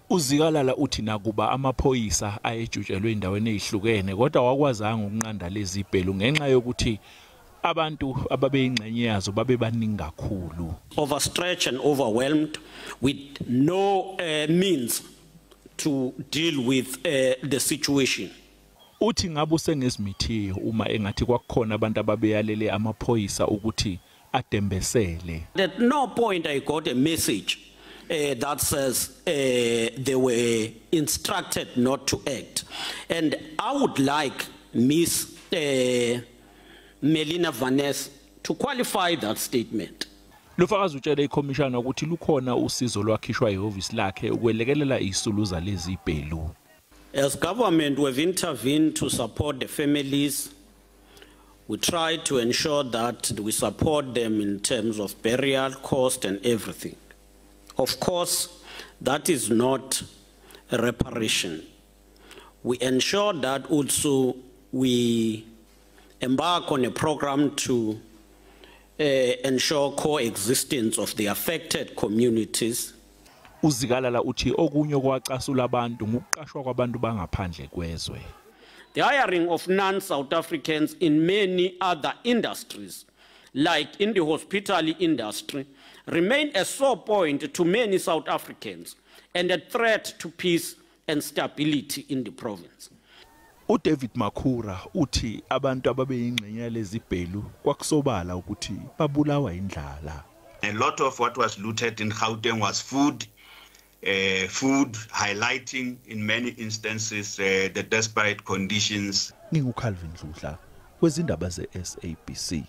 UZikalala uthi nakuba amaphoyisa ayejutshelwe endaweni ezihlukene kodwa wakwazanga ukunqanda lezi bhelu ngenxa yokuthi abantu ababeyingxenye yazo babebaningi kakhulu. Overstretched and overwhelmed with no means to deal with the situation. Uthi ngabe usengezimithiyo uma engathi kwakukhona abantu ababeyalele amaphoyisa ukuthi adembesele. At no point I got a message that says they were instructed not to act. And I would like Miss Melina Vanessa to qualify that statement. Lufakazi utshele ikhomishana ukuthi lukhona usizo lwakhishwa ihhovisi lakhe ukwelekelela izisulu zalezi bhelu. As government, we've intervened to support the families. We try to ensure that we support them in terms of burial cost and everything. Of course, that is not a reparation. We ensure that also we embark on a program to ensure coexistence of the affected communities. UZikalala uthi okunye okwacasula abantu ngukuqashwa kwabantu bangaphandle kwezwe. The hiring of non-South Africans in many other industries, like in the hospitality industry, remain a sore point to many South Africans and a threat to peace and stability in the province. uDavid Makhura uthi abantu ababeyingxenye yalezi bhelu kwakusobala ukuthi babulawa indlala. A lot of what was looted in Gauteng was food, food highlighting in many instances the desperate conditions. NginguCalvin Dludla kwezindaba ze-SABC.